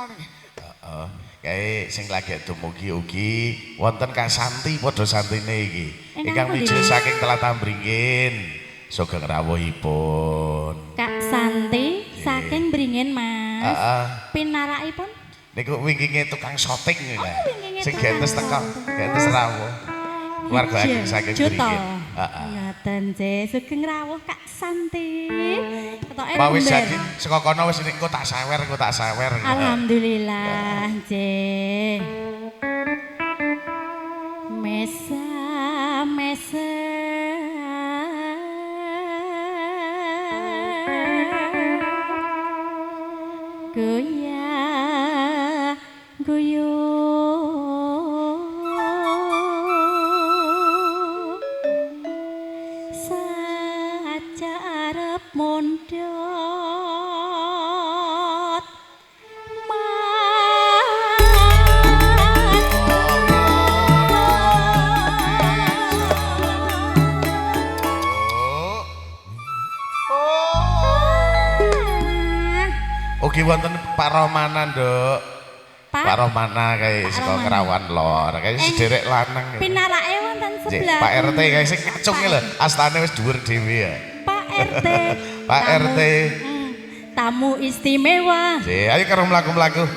Apal. Heeh. Kae sing lagi dumugi ugi wonten Kak Santi padha santine iki. Ingkang mijil saking Telatah Bringin. Sugeng rawuhipun. Kak Santi saking Bringin, Mas. Heeh. Pinarakipun niku wingkinge tukang syuting lho. Oh, sing gentes teko, gentes rawuh. Keluarga ageng saking Bringin. Heeh. Ngaten, Cek. Sugeng rawuh Kak Santi. Ketoke mau wis jadi saka kono wis engko tak sawer, engko tak sawer. Alhamdulillah, Cek. Mesa mesa goya guyu saja arep mondhot Ugi wonten Pak Romana, Nduk. Pak Romana kae saka Ngrawan Lor, kae sederek lanang. Pinarake wonten sebelah. Pak RT kae sing ngacunge lho, astane wis dhuwur dhewe ya. Pak RT. Pak RT. Tamu istimewa. Nggih, ayo karo mlaku-mlaku.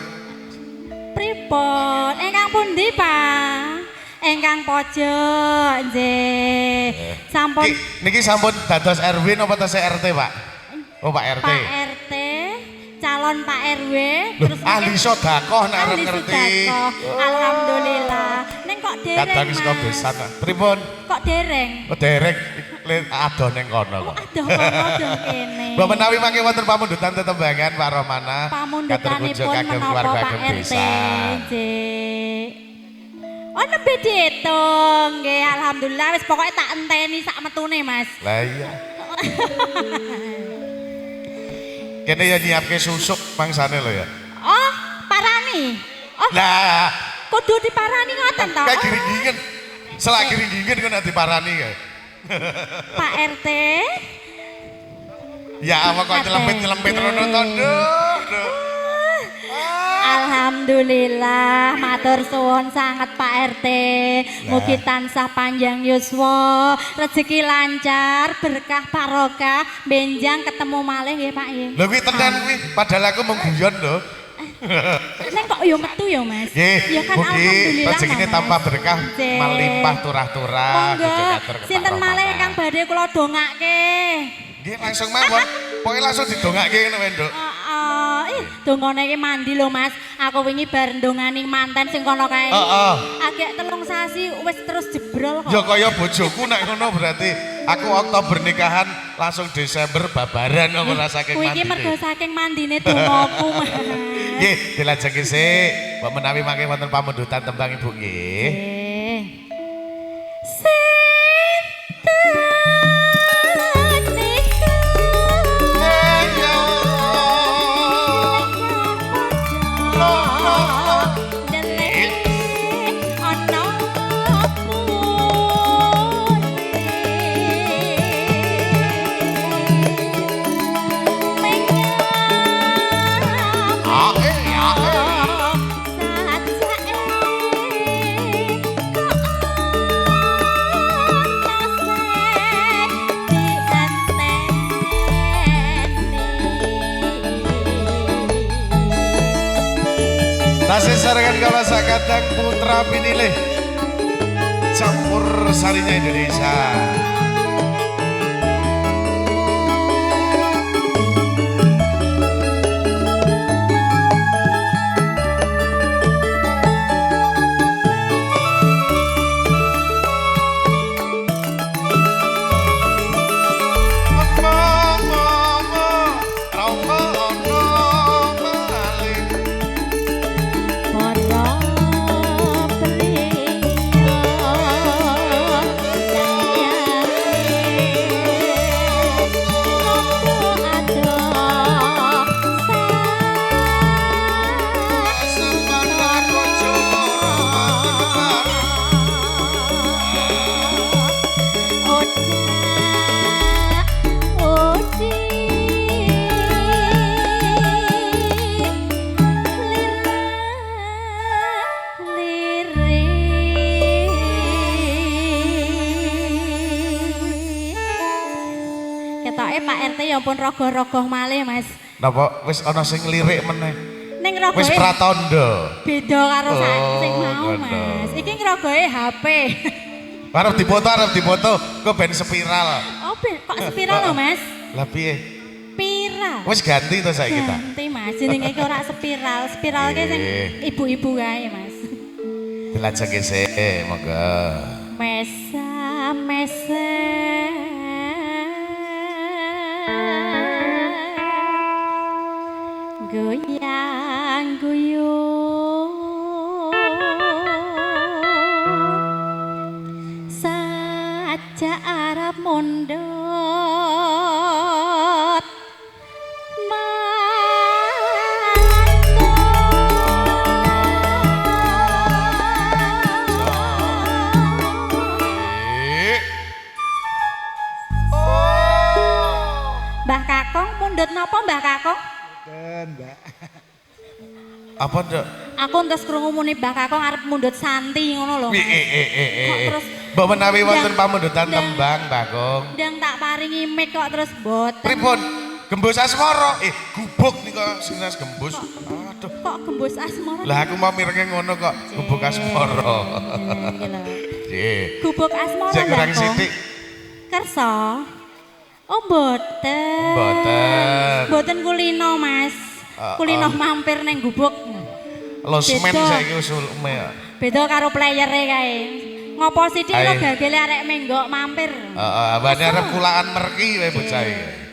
Pripun? Ingkang pundi, Pak? Ingkang pojok, nggih. Sampun niki sampun dados RW napa tasih RT, Pak? Oh, Pak RT. Pak RT. Calon Pak RW. Terus ahli sedekah nek arep ngerti. Alhamdulillah. Ning kok dereng. Kadang saka besan. Pripun? Kok dereng? Oh dereng. Adoh ning kono kok. Adoh kono adoh kene. Mbok menawi mangke wonten pamundutan tetembangan Pak Romana. Pamundutanipun menapa Pak RT? Nggih. Oh nembe diitung nggih alhamdulillah wis pokoke tak enteni sak metune Mas. Lah iya. Kene ya nyiapke susuk bangsane lho ya. Oh, parani. Oh. Lah, kudu diparani ngoten to. Kayak giring-gingen. Selak giring-gingen kok nek diparani kae. Pak RT. Ya apa kok nyelempit-nyelempit rono to, Nduk. Alhamdulillah, matur suwun sanget Pak RT. Mugi tansah panjang yuswa, rezeki lancar, berkah barokah, benjang ketemu malih nggih Pak nggih. Lho kuwi tenan kuwi, padahal aku mung guyon lho. Ning kok yo metu yo Mas. Nggih, ya kan mugi alhamdulillah rezekine tambah berkah, melimpah turah-turah. Sinten malih ingkang badhe kula dongake? Nggih langsung mawon. Pokoke langsung didongake ngono wae, Nduk. Heeh. Ih, dongane iki mandi lho, Mas. Aku wingi bar ndongani manten sing kono kae. Heeh. Agek 3 sasi wis terus jebrol kok. Ya kaya bojoku nek ngono berarti aku Oktober nikahan langsung Desember babaran kok ora saking mandine. Kuwi iki mergo saking mandine dongaku, Mas. Nggih, dilajengke sik. Mbok menawi mangke wonten pamundutan tembang Ibu nggih. Nggih. Tasih sarengan kala sakadang putra pinilih campur sarinya Indonesia. Pak RT ya ampun rogoh-rogoh malih, Mas. Napa wis ana sing lirik meneh? Ning rogohe wis pratandha. Beda karo sing mau, Mas. Iki ngrogohe HP. Arep dipoto, kok ben spiral. Oh, ben kok spiral lho, Mas? Lah piye? Spiral. Wis ganti to saiki ta? Ganti, Mas. Jenenge iki ora spiral. Spiral ki sing ibu-ibu kae, Mas. Dilajengke sik, monggo. Mesa mesa goyang guyung saja arep mundhut Mbah Kakung mundhut napa Mbah Kakung? Mboten, Mbak. Apa, Nduk? Aku entus krungu muni Mbah Kakung arep mundhut santi ngono lho. Kok terus mbok menawi wonten pamundhutan tembang, Mbah Kung. Ndang tak paringi mic kok terus mboten. Pripun? Gembus asmara. Gubuk nika sing gembus. Aduh. Kok gembus asmara? Lah aku mau mirenge ngono kok gubuk asmara. Nggih. Gubuk asmara. Cek kurang sithik. Kersa. Oh, mboten. Mboten. Mboten kulino, Mas. Kulino mampir neng gubuk. Losmen saiki usulme. Beda karo playere kae. Ngopo sithik lho gagele arek menggok mampir. Heeh, abane arep kulaan merki wae bocah iki.